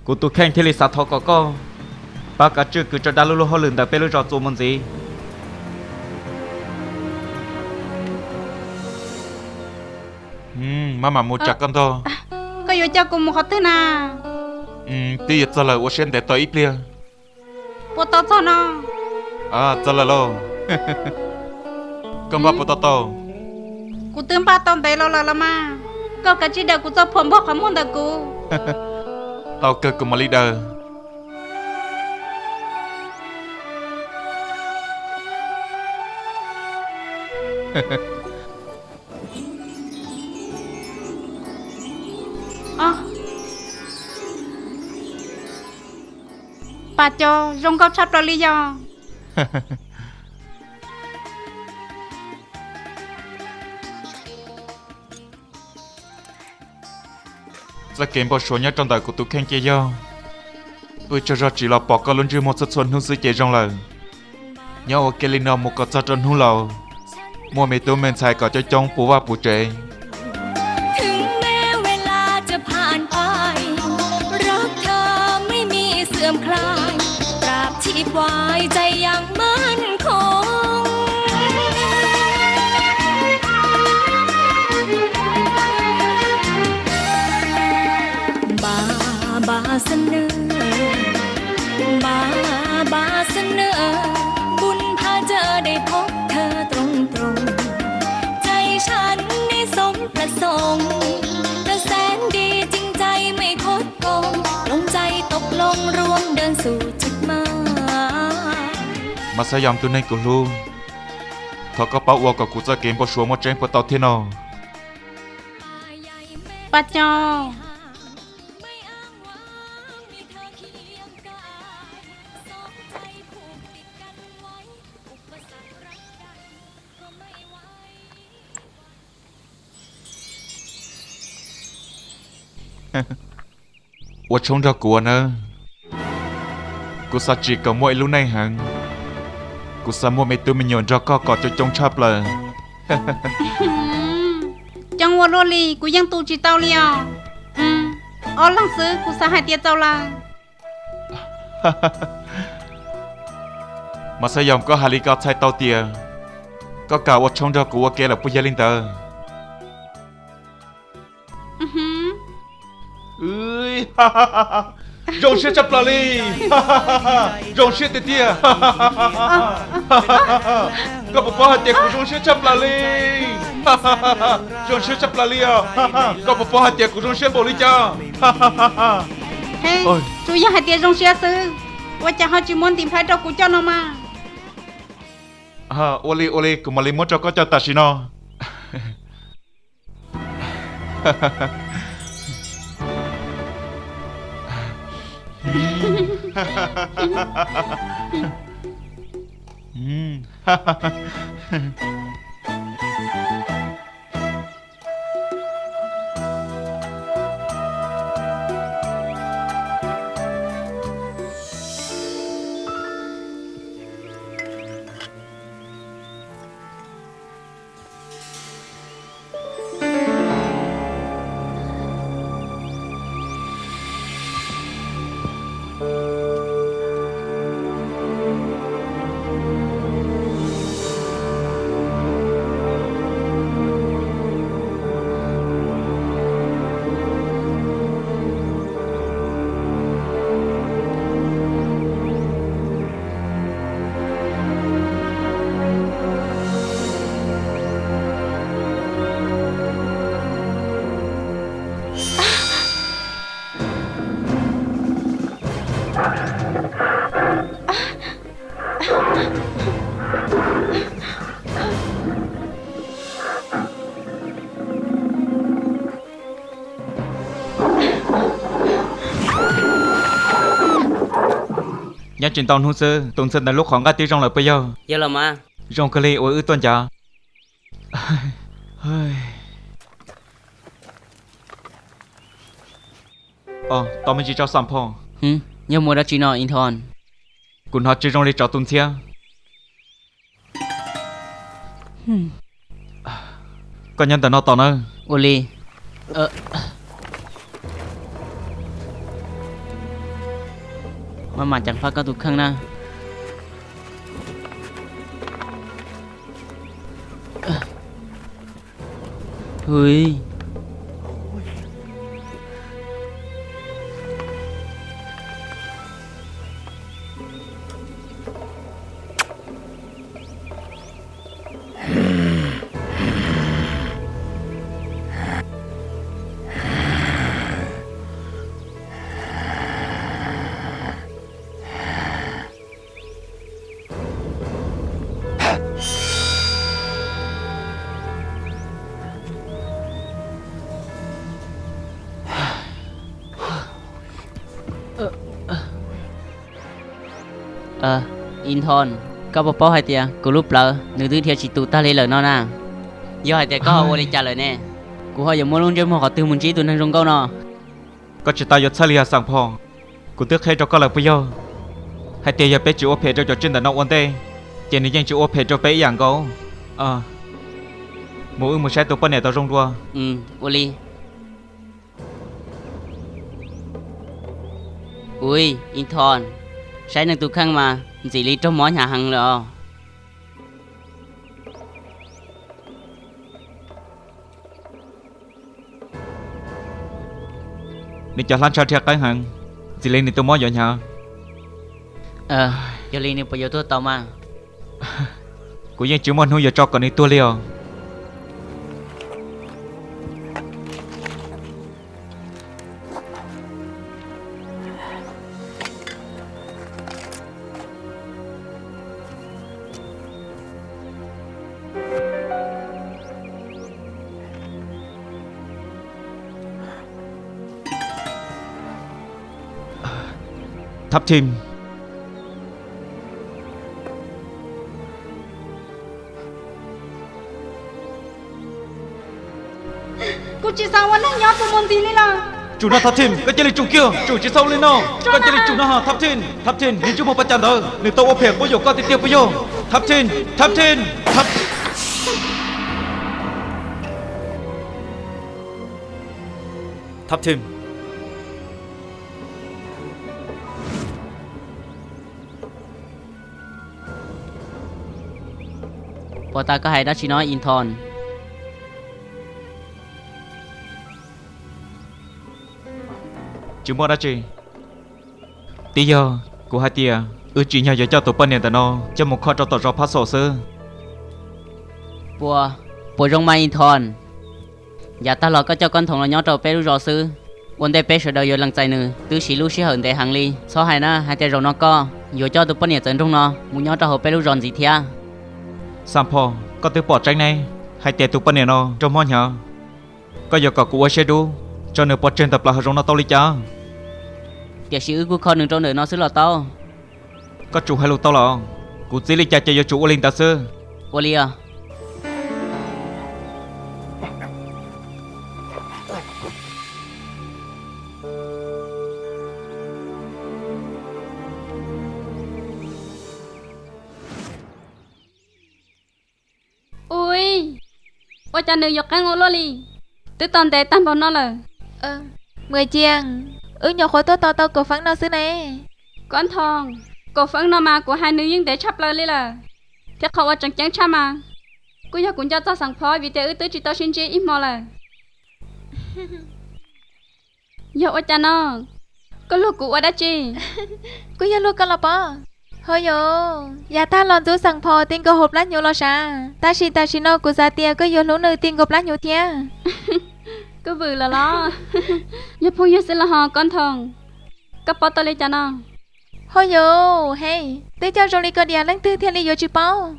Kuv tus kheej thiaj li xav thov kom koj pab kav tswj kwv tso dab lub lub hauj lwm ntawm peb lub zos txuas mus ntxiv. Maj mam mus tsam koj ntog. Koj yuav coj kuv mus qhov twg na? Twb yuav txog lawm, ua siab ntev tos ib pliag. Puas tau txog no? Txog lawm lauj. Koj npaj puas tau tau? Kuv twb npaj tau ntev los lawm los mas. Koj kav tsij daws kuv txoj phuam npuag qhov muag ntawm kuv. Tau kawg, kuv mam li daws. Pas Cos, zoo nkauj tshaj plaws li yog. Txoj kev npau suav nyob rau ntawm kuv tus kheej ces yog pw tsaug zog tsis los pom koj lub ntsej muag txhua txhua hnub xwb ces zoo lawm. Nyob ua ke li no mus kom txog rau hnub laus, muaj me tub me ntxhais kom coob coob puv vaj puv tsev. Mas Xab Yos tus neeg kuv hlub, thov koj pab ua kom kuv txoj kev npau suav muaj tseeb puas tau thiab no? Pab Cos. Ua tshoob nrog kuv ua nawb. Kuv xav tsim kom muaj ib lub neej heev. Kuv xav muaj me tub me nyuam nrog koj kom coob coob tshaj plaws. Coob ua luaj li, kuv yeej tu tsis tau li os. Ob leeg xwb kuv xav hais tias txaus lawm. Mas Xab Yos, koj hais li koj txhais tau tias koj kam ua tshoob nrog kuv ua ke lawm puas yog li ntawd? Zoo siab tshaj plaws li. Zoo siab tiag tiag. Koj puas paub hais tias kuv zoo siab tshaj plaws li? Zoo siab tshaj plaws li os. Koj puas paub hais tias kuv zoo siab npaum li cas? Tsuas yog hais tias zoo siab xwb, ua cas ho tsis muab ntim nplhaib rau kuv coj no mas? Ua li ua li, kuv mam li muab rau koj coj tam sim no. Nyob tsis ntau hnub xwb, tus ntxhais ntawd lub qhov nqaij twb zoo lawm puas yog? Yog los mas. Zoo kawg li, ua wb tuaj ncav. Tau me ntsis tso xam pho. Yog muaj dab tsi no Ithon? Kuv hnov tsis zoo li tsov tu ntxhiab. Koj nyob ntawm no tos nawb. Ua li. Maj mam ceev faj koj tus kheej na. Hwv. Inthorn, koj puas paub hais tias kuv lub plawv nws twb dhia tsis tus tag li lawm no na? Yog hais tias koj ho ua li cas lawm ne, kuv ho yuav muaj lub ntsej muag qhov twg mus ntsib tus neeg zoo nkauj no? Koj tsis tas yuav txhawj li os Xeem Phos. Kuv twb qhia rau koj lawm puas yog, hais tias yog peb tsis ua phem rau cov tsiaj ntawm no ua ntej, ces nws yeej tsis ua phem rau peb ib yam nkaus. Mus, wb mus saib tus poj niam tau zoo dua. Ua li. Ui, Inthorn, saib nws tus kheej mas ntxim li raug mob hnyav heev lawm os. Nws cov hlab ntsha dhia qeeb heev, ntxim li nws tus mob yuav hnyav. Yog li nws puas yuav tuag tau mas? Kuv yeej tsis muaj hnub yuav tso kom nws tuag li os. Thab Thim. Kuv tsis xav ua neeg nyob mus ntxiv li lawm. Tsum no Thab Thim, koj cia li tsum kiag, tsum tsis txhob ua li no. Koj cia li tsum no Thab Thim. Thab Thim, niag ntsej muag pas cas ntawd, nws tau ua phem quab yuam koj tiag tiag puas yog? Thab Thim, Thab Thim, Thab Thim. Puas tas koj hais dab tsi no Inthorn? Tsis muaj dab tsi. Twb yog kuv hais tias wb tsim nyog yuav coj tus poj niam ntawm no coj mus kho rau tom zos Phab Xaum xwb. Puas, puas zoo mas Inthorn? Yav tag los koj coj Koob Thoom los nyob rau peb lub zos xwb, ua ntej peb sawv daws yuav lees txais nws twb siv lub sij hawm ntev heev li. Txhob hais na hais tias zaum no koj yuav coj tus poj niam txawv nroog no mus nyob rau hauv peb lub zos ntxiv thiab. Xeem Phos, koj twb pom tseeb ne, hais tias tus poj niam no raug mob hnyav. Koj yuav kom kuv ua siab dub tso nws pov tseg ntawm plaws hav zoov no tau li cas? Tiam sis wb kuj kho nws rau ntawm no xwb los tau. Koj tsum hais lus tau los, kuv txib li cas ces yuav tsum ua li ntawd xwb. Ua li os. Ui, ua cas nws yuav qeeb ua luaj li, twb tau ntev tag npaum no lawm. Mws Cias, wb nyuam qhuav tuaj tos tau kaum feeb no xwb ne. Koob Thoom, kaum feeb no mas kuv hais nws yeej ntev tshaj plaws li lawm, thiab qhov uas tseem ceeb tshaj mas kuj yog kuv nco txog Xeem Phos vim tias wb twb tsis tau sib ntsib ib hmo lawm. Yog ua cas no? Koj luag kuv ua dab tsi? Kuj yog luag koj los pob. Hos yos, yav tag los ntxub Xeem Phos ti nkaus hauv plab hnyuv los sav, tab sis tam sim no kuv xav tias koj yuav hlub nws ti nkaus plab hnyuv thiab. Koj vwm los los. Yog phooj ywg xwb los ho Koob Thoom, koj paub tau li cas no? Hos yos, he, twb coj zoo li ko dias leej twg thiaj li yuav tsis paub?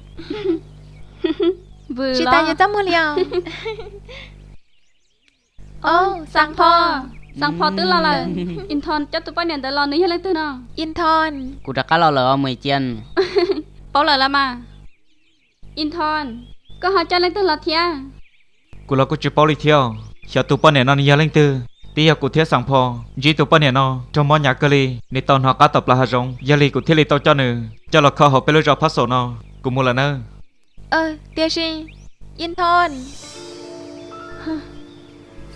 Vwm tsis tas yuav txaj muag li os. Xeem Phos, Xeem Phos twb los lawm. Inthorn coj tus poj niam ntawd los nws yog leej twg no? Inthorn. Kuv rov qab los lawm os Mws Cias. Paub lawm los mas. Inthorn, koj ho coj leej twg los thiab? Kuv los kuj tsis paub li thiab. Xyov tus poj niam no nws yog leej twg, twb yog kuv thiab Xeem Phos ntsib tus poj niam no raug mob hnyav kawg li, nws tau hnov qab tom plaws hav zoov, yog li kuv thiaj li tau coj nws coj los kho hauv peb lub zos Phab Xaum no. Kuv mus lawm nawb. Tiam sis, Inthorn.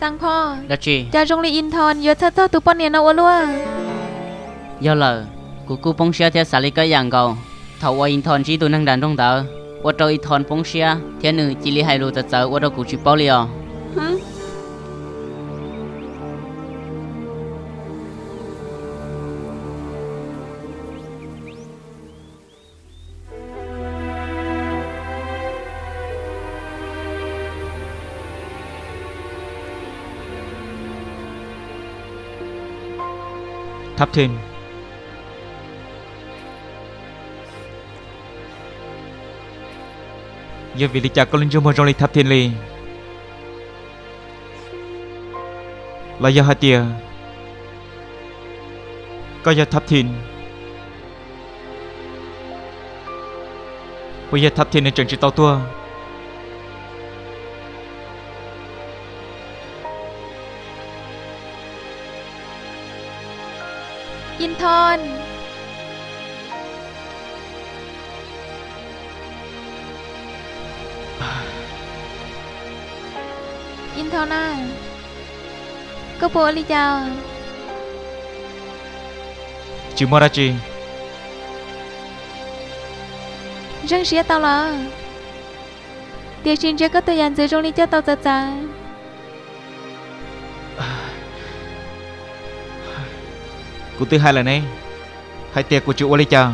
Xeem Phos, dab tsi? Cas zoo li Inthorn yuav txhawj txog tus poj niam no ua luaj? Yog lawm, Kuv kuj poob siab thiab xav li koj ib yam nkaus. Thaum uas Ib Thoj ntsib tus neeg nram nroog ntawd, ua rau Ib Thoj poob siab thiab nws cia li hais lus txawv txawv ua rau kuv tsis paub li os. Thab Thin, yog vim li cas koj lub ntsej muag zoo li Thab Thin li? Los yog hais tias koj yog Thab Thin? Puas yog Thab Thin nws tseem tsis tau tuag? Ib Thoj. Ib Thoj na, koj puas ua li cas? Tsis muaj dab tsi. Zeeg siab tau lawm, tiam sis ntsia koj tus yam ntxwv zoo li coj tau txawv txawv. Kuv twb hais lawm ne, hais tias kuv tsis ua li cas.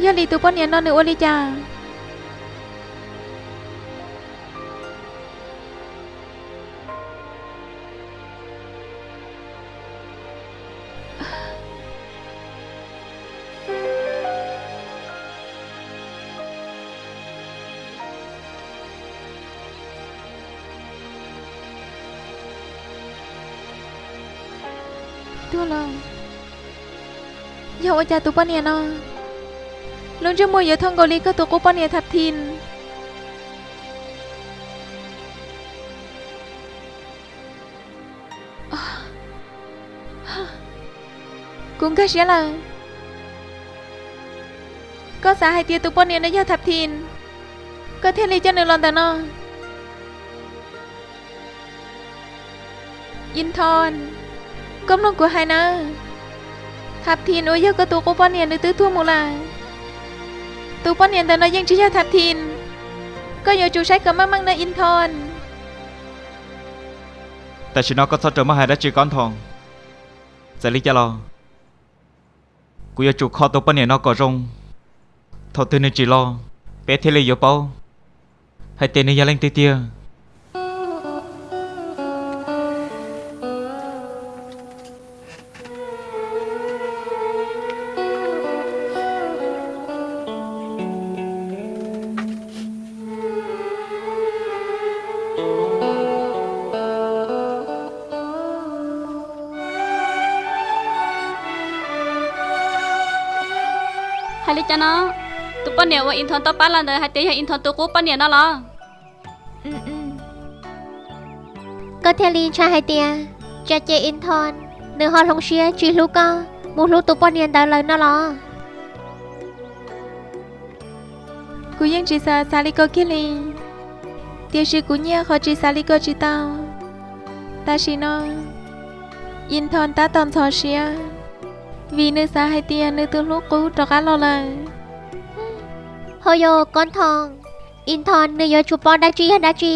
Yog li tus poj niam no nws ua li cas? Tuag lawm. Yog ua cas tus poj niam no lub ntsej muag yuav thooj nkaus li koj tus qub poj niam Thab Thin? Kuv nkag siab lawm. Koj xav hais tias tus poj niam no yog Thab Thin, koj thiaj li coj nws los ntawm no? Ib Thoj, koj mloog kuv hais nawb. Thab Thin uas yog koj tus qub poj niam nws twb tuag mus lawm. Tus poj niam ntawm no yeej tsis yog Thab Thin. Koj yuav tsum saib kom meej meej nawb Ib Thoj. Tam sim no koj txhob rawm maj hais dab tsi Kob Thoo. Txawm li cas los kuv yuav tsum kho tus poj niam no kom zoo. Thaum twg nws tsim los, peb thiaj li yuav paub hais tias nws yog leej twg tiag. Hais li cas no? Tus poj niam uas Ib Thoj tau pab los ntawd hais tias yog Ib Thoj tus qub poj niam no los? Koj thiaj li ntshai hais tias tsam ces Ib Thoj nws ho hloov siab tsis hlub koj mus hlub tus poj niam ntawd lawm no los? Kuv yeej tsis xav xav li ko kiag li, tiam sis kuv nyiaj qhov tsis xav li ko tsis tau. Tam sim no Ib Thoj tab tom ntxhov siab vim nws xav hais tias nws tus hlub qub rov qab los lawm. Ho yog Kob Thoo, Ib Thoj nws yuav tsum paub dab tsi yog dab tsi.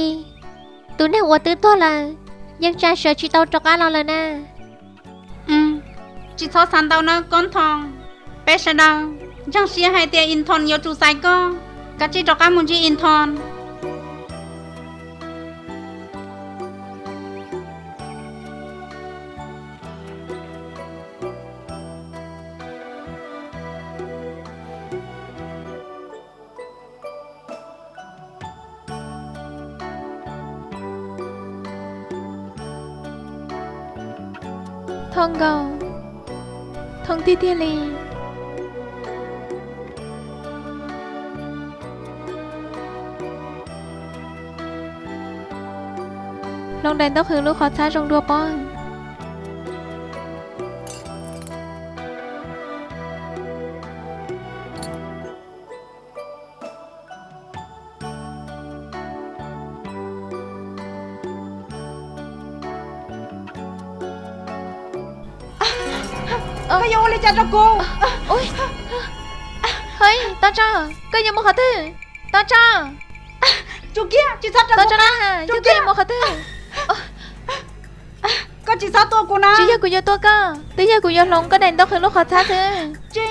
Tus neeg uas twb tuag lawm, yeej tsa sawv tsis tau rov qab los lawm na. Tsis txhob xav ntau nawb Kob Thoo. Peb sawv daws ntseeg siab hais tias Ib Thoj yuav tsum xaiv koj, kav tsij rov qab mus ntsib Ib Thoj. Thooj nkaus, thooj tiag tiag li. Hloov daim ntaub qhwv lub qhov txhab zoo dua pob. Koj yuav ua li cas rau kuv? Hej, Tob Tso, koj yuav mus qhov twg? Tob Tso, Tob Tso, yog koj yuav mus qhov twg? Koj tsis txhob tua kuv na. Tsis yog kuv yuav tua koj, twb yog kuv yuav hloov koj daim ntaub qhwv lub qhov txhab xwb.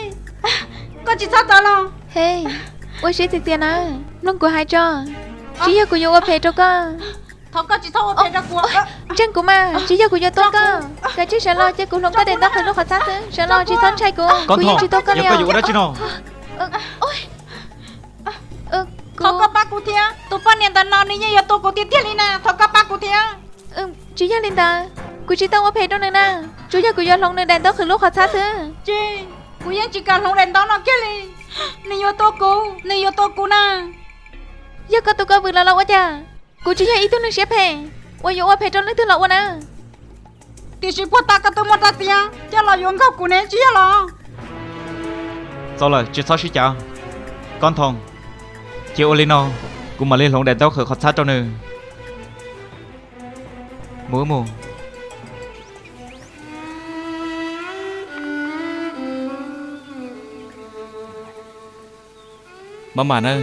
Koj tsis txhob tua los. Hej, ua siab tiag tiag na, mloog kuv hais tso. Tsis yog kuv yuav ua phem rau koj. Thov koj tsis txhob ua phem rau kuv. Ntseeg kuv mas, tsis yog kuv yuav tua koj. Kav tsij sawv los cia kuv hloov koj daim ntaub qhwv lub qhov txhab xwb. Sawv los tsis txhob ntshai kuv, kuv yeej tsis tua koj li. Koj yuav ua dab tsi no? Thov koj pab kuv thiab, tus poj niam ntawm no nws yeej yuav tua kuv tiag tiag li na, thov koj pab kuv thiab. Tsis yog li ntawd, kuv tsis tau ua phem rau nws na, tsuas yog kuv yuav hloov nws daim ntaub qhwv lub qhov txhab xwb. Tsis, kuv yeej tsis kam hloov daim ntaub no kiag li. Nws yuav tua kuv, nws yuav tua kuv na. Yog koj tus koj vwm los los ua cas? Kuv tsis yog ib tug neeg siab phem uas yuav ua phem rau leej twg los ua na. Tiam sis puag ta koj twb muaj rab txiab coj los yuav nkaug kuv ne, tsis yog los? Txaus lawm, tsis txhob sib cav. Koj Nthoov, cia ua li no, kuv mam li hloov daim ntaub qhwv qhov txhab rau nws. Mus wb mus. Maj mam na.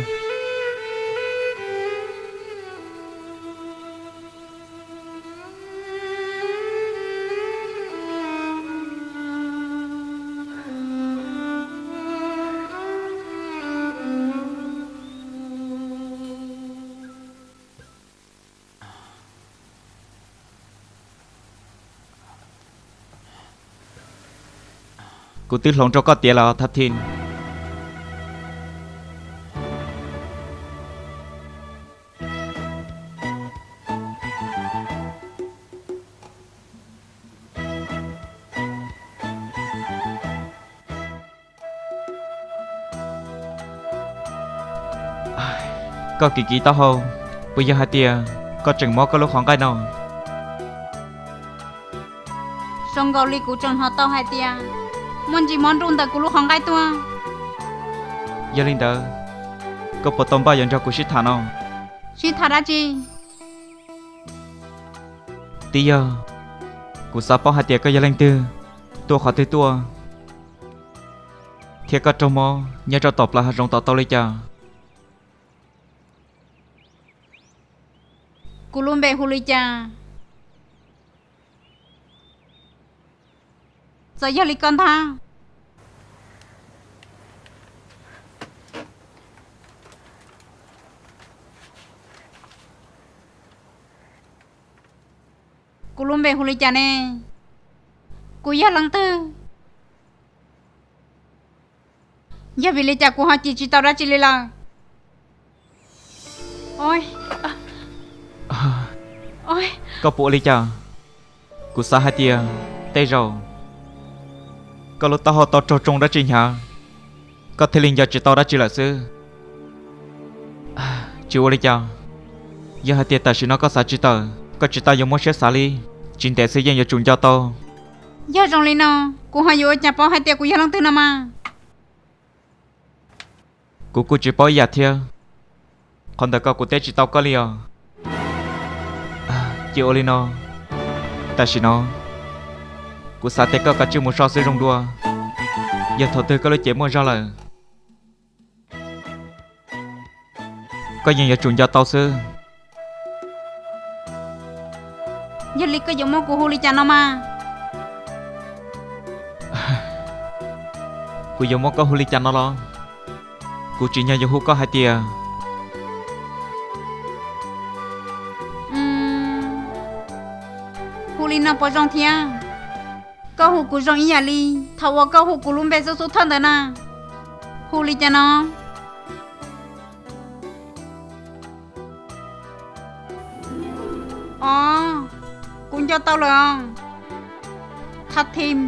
Kuv twb hloov rau koj tiav lawm Thaj Thim. Koj kiv kiv taub hau, puas yog hais tias koj tseem mob koj lub qhov nqaij no? Zoo nkaus li kuv tseem hnov tau hais tias muaj ntsis mob nruj ntawm kuv lub qhov nqaij tuaj. Yog li ntawd, koj puas tau npaj yuav nrog kuv sib tham no? Sib tham dab tsi? Twb yog kuv xav paub hais tias koj yog leej twg, tuaj qhov twg tuaj, thiab koj raug mob nyob rau tom plawv hav zoov tod tau li cas? Kuv lub npe hu li cas? Txawm yog li koj ntag. Kuv lub npe hu li cas ne? Kuv yog leej twg? Yog vim li cas kuv ho cim tsis tau dab tsi li lawm? Koj puas ua li cas? Kuv xav hais tias tej zaum koj lub taub hau tau raug tsoo dab tsi hnyav, koj thiaj li nco tsis tau dab tsi lawm xwb. Tsis ua li cas, yog hais tias tam sim no koj xav tsis tawm, koj tsis tas yuav muab siab xav li, tsis ntev xwb yeej yuav tsum nco tau. Yog zoo li no, kuv ho yuav ua cas paub hais tias kuv yog leej twg no mas? Kuv kuj tsis paub ib yam thiab. Qhov ntawd koj kuv teb tsis tau koj li os. Cia ua li no, tam sim no kuv xav tias koj kav tsij mus so xwb zoo dua. Yog thaum twg koj lub cev muaj zog lawm, koj yeej yuav tsum nco tau xwb. Yog li koj yuav muab kuv hu li cas no mas? Kuv yuav muab koj hu li cas no los? Kuv tsim nyog yuav hu koj hais tias, hu li no puas zoo thiab? Koj hu kuv zoo ib yam li thaum uas koj hu kuv lub npe xub xub thawj ntawd na. Hu li cas no? Os, kuv nco tau lawm os. Thaj Thim.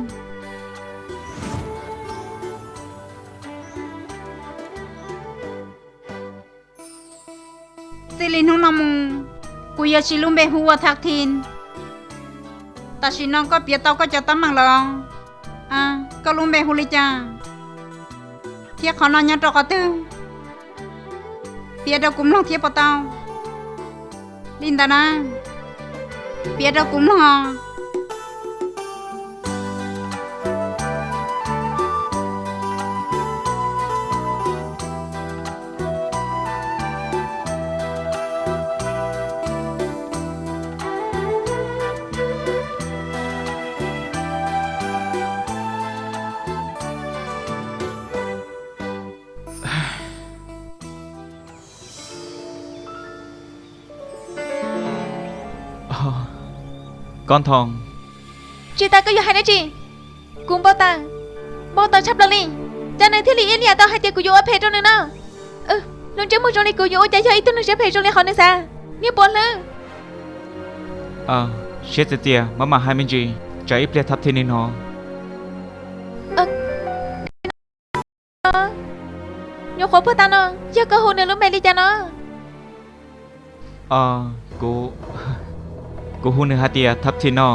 Txij li hnub no mus, kuv yuav siv lub npe hu ua Thaj Thim. Tam sim no koj piav tau koj cov teeb meem lawm. Koj lub npe hu li cas? Thiab qhov no nyob rau qhov twg? Piav rau kuv mloog thiab puas tau? Li ntawd na, piav rau kuv mloog os. Kob Thoom. Tsis tas koj yuav hais dab tsi? Kuv npau taws, npau taws tshaj plaws li. Cas nws thiaj li ib yam tau hais tias kuv yuav ua phem rau nws no? Lub ntsej muag zoo li kuv yuav ua cas yog ib tug neeg siab phem zoo li qhov nws xav? Niag puav hlwb. Siab txias txias, mam mam hais me ntsis, tsam ib pliag Thab Thi nws hnov. Nyuam qhuav puag ta no, yog koj hu nws lub npe li cas no? Kuv, kuv hu nws hais tias Thab Thi no.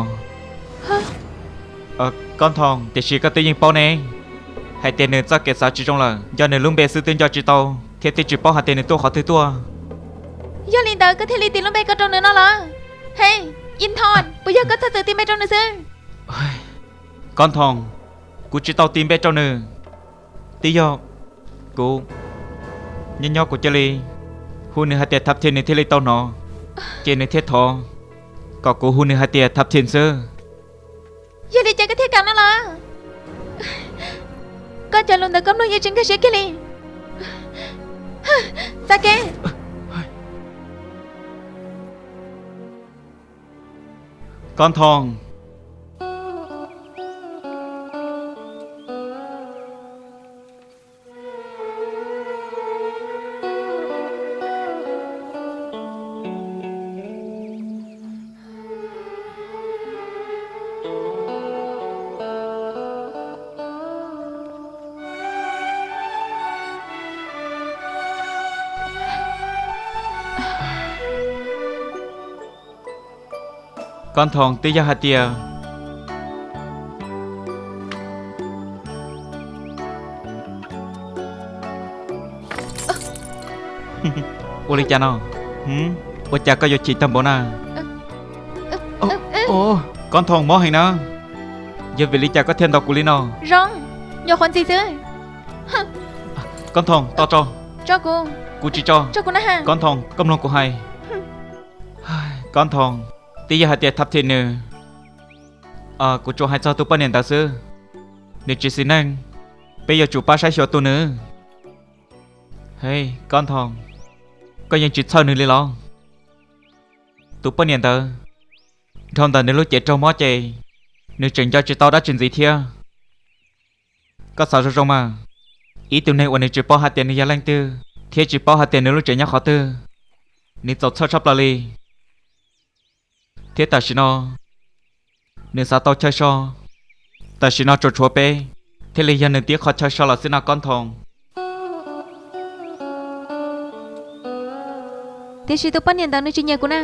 Kob Thoom, tiam sis koj twb yeej paub ne, hais tias nws txoj kev xav tsis zoo lawm, nco nws lub npe xwb twb nco tsis tau, thiab twb tsis paub hais tias nws tuaj qhov twg tuaj. Yog li ntawd koj thiaj li tis lub npe ko rau nws no los? Hej, Ib Nthos, puas yog koj txhob txwm tis npe rau nws xwb? Kob Thoom, kuv tsis tau tis npe rau nws. Twb yog kuv, nyob nyob kuv cia li hu nws hais tias Thab Thi nws thiaj li tau hnov, ces nws thiaj thov kom kuv hu nws hais tias Thab Thi xwb. Yog li ces koj thiaj kam no los? Koj cov lus ntawd koj mloog yeej tsis nkag siab kiag li. Txav kev. Kob Thoom. Kob Thoom, twb yog hais tias, ua li cas no? Ua cas koj yuav chim tag npaum na? Kob Thoom, mob heev na. Yog vim li cas koj thiaj ntaus kuv li no? Zoo, nyuam qhuav ntxim xwb. Kob Thoom, tso, tso. Kuv tsis tso. Kob Thoom, koj mloog kuv hais. Kob Thoom, twb yog hais tias Thab Thi nws, kuv tsuas hais txog tus poj niam ntawd xwb. Nws tsis xis neej, peb yuav tsum pab saib xyuas tus nws. Hej, Kob Thoom, koj yeej tsis txhawj nws li los? Tus poj niam ntawd, dhau ntawm nws lub cev raug mob ces nws tseem nco tsis tau dab tsi ntxiv thiab. Koj xav zoo zoo mas, ib tug neeg uas nws tsis paub hais tias nws yog leej twg thiab tsis paub hais tias nws lub tsev nyob qhov twg, nws txaus txhawj tshaj plaws li. Thiab tam sim no nws xav tau chaw so, tam sim no tsuas tshuav peb thiaj li yog nws tib qho chaw so lawm xwb no Kob Thoom. Tiam sis tus poj niam ntawd nws tsis nyiam kuv na.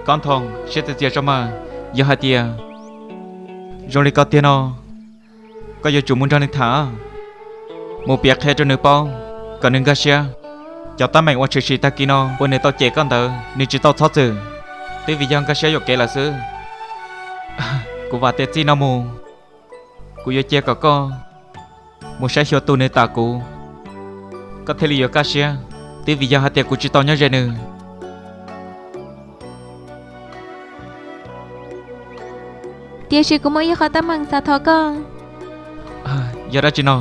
Kob Thoom, siab txias txias tso mas, yog hais tias zoo li koj tiag no, koj yuav tsum mus nrog nws tham, mus piav qhia rau nws paub kom nws nkag siab. Cov teeb meem uas tshwm sim tag kis no uas nws tau cem koj ntawd nws tsis tau txhob txwm, twb vim yog nkag siab yuam kev lawm xwb. Kuv vam tias txij no mus kuv yuav cia kom koj mus saib xyuas tus nws tam kuv, koj thiaj li yuav kaj siab, twb vim yog hais tias kuv tsis tau nyob ze nws. Tiam sis kuv muaj ib qho teeb meem xav thov koj. Yog dab tsi no?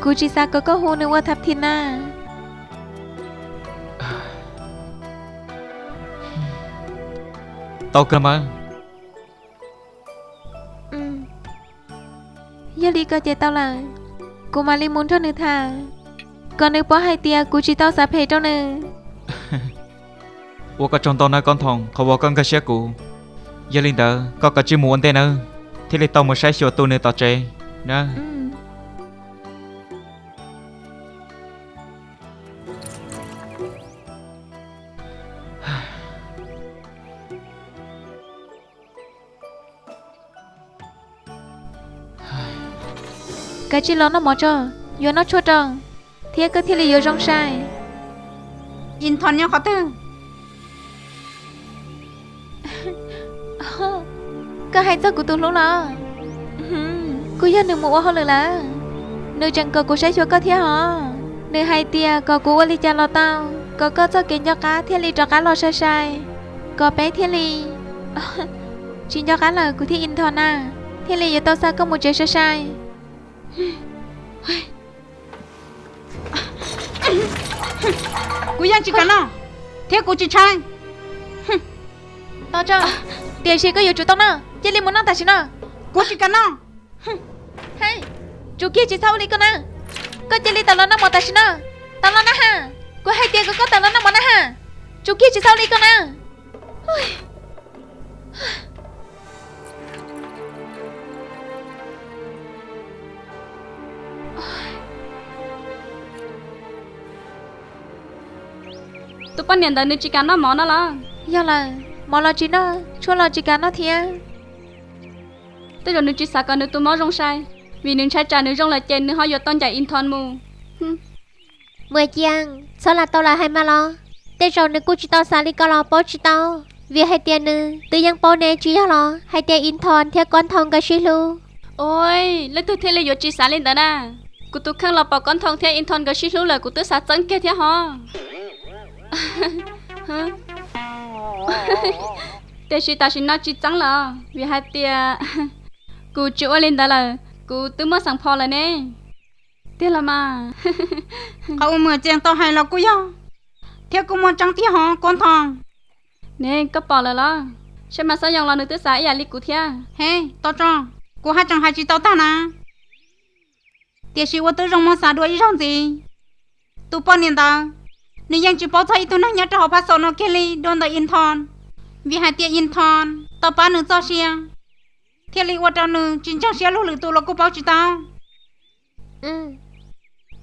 Kuv tsis xav kom koj hu nws ua Thab Thi na. Tau kawg mas. Yog li koj ces tau lawm, kuv mam li mus nrog nws tham, kom nws paub hais tias kuv tsis tau xav phem rau nws. Ua koj tsaug ntau nawb Kob Thoom, qhov uas koj nkag siab kuv. Yog li ntawd koj kav tsij mus ua ntej nawb, thiaj li tau mus saib xyuas tus nws tom tsev na. Kav tsij los noj mov tso, yuav noj tshuaj rau, thiab koj thiaj li yuav zoo sai. Ib Nthos nyob qhov twg? Koj hais txog kuv tus hlub los? Kuj yog nws mus ua hauj lwm lawm, nws tseem kom kuv saib xyuas koj thiab hos. Nws hais tias kom kuv ua li cas los tau, kom koj txoj kev nco qab thiaj li rov qab los sai sai, kom peb thiaj li, tsis nco qab lawm kuv thiab Ib Nthos na, thiaj li yuav tau xa koj mus tsev sai sai. Kuv yeej tsis kam noj, thiab kuv tsis tshaib. Tiam sis koj yuav tsum tau noj, cia li mus noj tam sim no. Kuv tsis kam noj. Tsum kiag tsis txhob ua li ko na. Koj cia li tawm los noj mov tam sim no. Tawm los na ha. Kuv hais tias kom koj tawm los noj mov na ha. Tsum kiag tsis txhob ua li ko na. Tus poj niam ntawd nws tsis kam noj mov no los? Yog lawm, mov los tsis noj, tshuaj los tsis kam noj thiab. Tej zaum nws tsis xav kom nws tus mob zoo sai, vim nws ntshai tsam nws zoo lawm ces nws ho yuav tau ncaim Inthon mus. Muam Cees, txhob lam tau lawv hais mas los. Tej zaum nws kuj tsis tau xav li ko los paub tsis tau, vim hais tias nws twb yeej paub ne tsis yog los hais tias Inthon thiab Koob Thoo nkawd sib hlub. Ua, leej twg thiaj li yuav tsis xav li ntawd na. Kuv tus kheej los pom Koob Thoo thiab Inthon nkawd sib hlub lawm kuv twb xav txeeb kiag thiab hos. Tiam sis tam sim no tsis txeeb lawm vim hais tias kuv tsis ua li ntawd lawm, kuv twb muaj xeem pho lawm ne. Tiag los mas. Qhov uas Muam Cees tau hais los kuj yog, thiab kuj muaj tseeb thiab hos Koob Thoo. Ne koj pom lawm los? Saib mas Xab Yoo los nws twb xav ib yam li kuv thiab. He, Tau Tso, kuv haj tseem hais tsis tau tag na. Tiam sis ua twb zoo muab xav dua ib zaug ntxiv. Tus poj niam ntawd, nws yeej tsis paub txog ib tug neeg nyob rau hauv phab xaum no kiag li dua ntawm Inthon, vim hais tias Inthon tau pab nws txoj sia, thiaj li ua rau nws tsis ntseeg siab lug lwm tus los kuj paub tsis tau.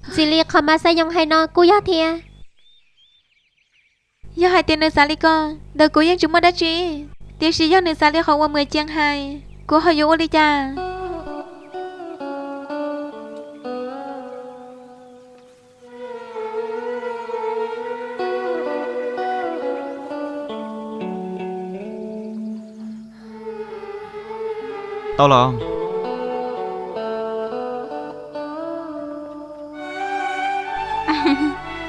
Ntxim li qhov mas Xab Yoo hais no kuj yog thiab. Yog hais tias nws xav li ko, ntawm kuv yeej tsis muaj dab tsi. Tiam sis yog nws xav li qhov uas Muam Cees hais, kuv ho yuav ua li cas? Tau los?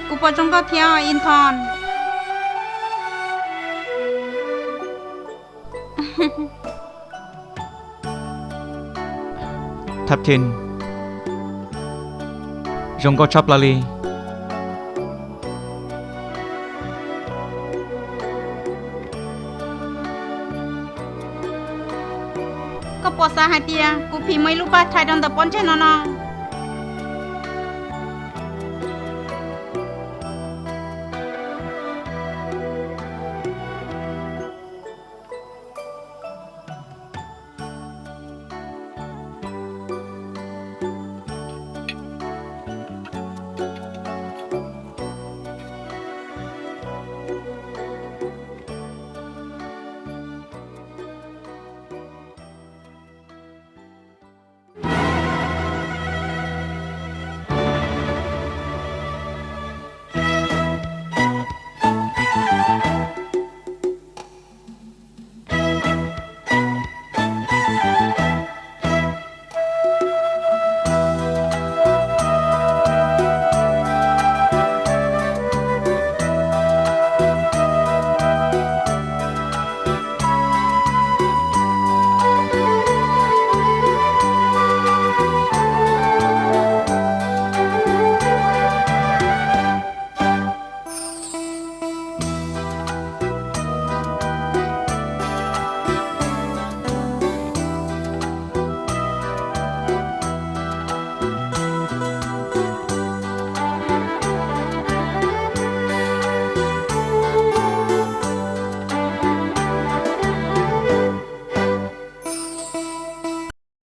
Kuv pom zoo nkauj thiab Inthon. Thab Khin, zoo nkauj tshaj plaws li. Koj puas xav hais tias kuv phim muaj ib lub paj thais rau ntawm pob ntseg no no?